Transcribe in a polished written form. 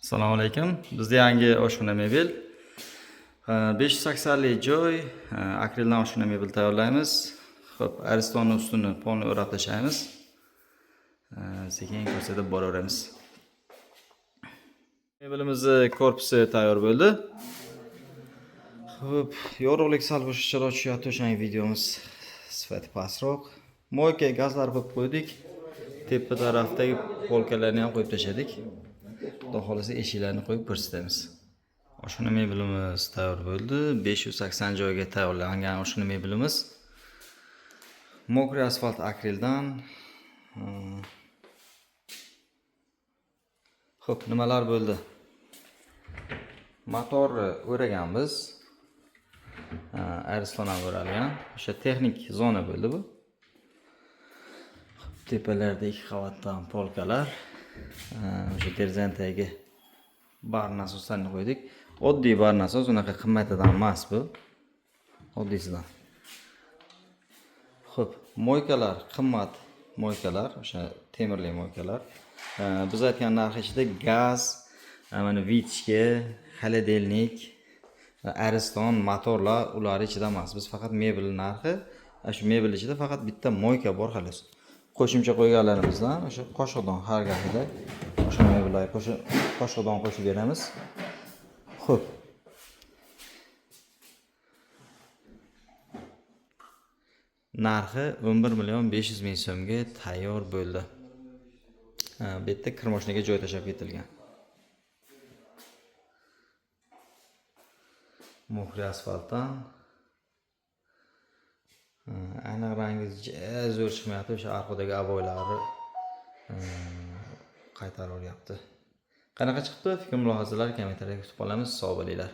Assalomu alaykum. Bizda yangi oshxona mebel. 580 lik joy, akrildan oshxona mebel tayyorlaymiz. Xo'p, Aristonni ustini polni o'rab tashlaymiz. Sekin ko'rsatib boraveramiz. Mebelimizni korpusi tayyor bo'ldi. Xo'p, yorug'lik sal boshqacharoq tushyapti, o'shanga videomiz sifati pastroq. Moyka gazlar qo'yib qo'ydik. Tepa tarafdagi polkalarni ham qo'yib tashladik. Xudo xohlasa eshiklarni qo'yib ko'rsatamiz. Oshxona mebelimiz tayyor bo'ldi. 580 joyga tayyorlangan oshxona mebelimiz. Мокрый asfalt akrildan. Xo'p, nimalar bo'ldi? Motorni o'raganmiz. Ariston ham o'ralgan. O'sha texnik zona bo'ldi bu. Tepalarda ikki qavatdan polkalar. O'sha derazani tagiga bar nasoslarni qo'ydik. Oddiy bar nasos, unaqa qimmatidan emas bu. Oddiysidan. Xo'p, moykalar qimmat moykalar, o'sha temirli moykalar. Biz aytgan narx ichida gaz, mana вытяжка, холодильник, Ariston, motorlar ular ichida emas. Biz faqat mebel narxi, shu mebel ichida faqat bitta moyka bor xolos. Qo'shimcha qo'yganlarimizdan o'sha qoshiqdan har gapida o'sha mebellarga qoshiqdan qo'shib beramiz. Xo'p. Narxi 11 million 500 ming so'mga tayyor bo'ldi. Bu yerda kir moshinaga joy tashlab ketilgan. Мокрый asfaltdan. Aniq rangi zo'r chiqmayapti, o'sha orqadagi oboylari qaytarib yuboryapti. Qanaqa chiqibdi? Fikr mulohazalar kommentariyada kutib qolamiz. Sog' bo'linglar.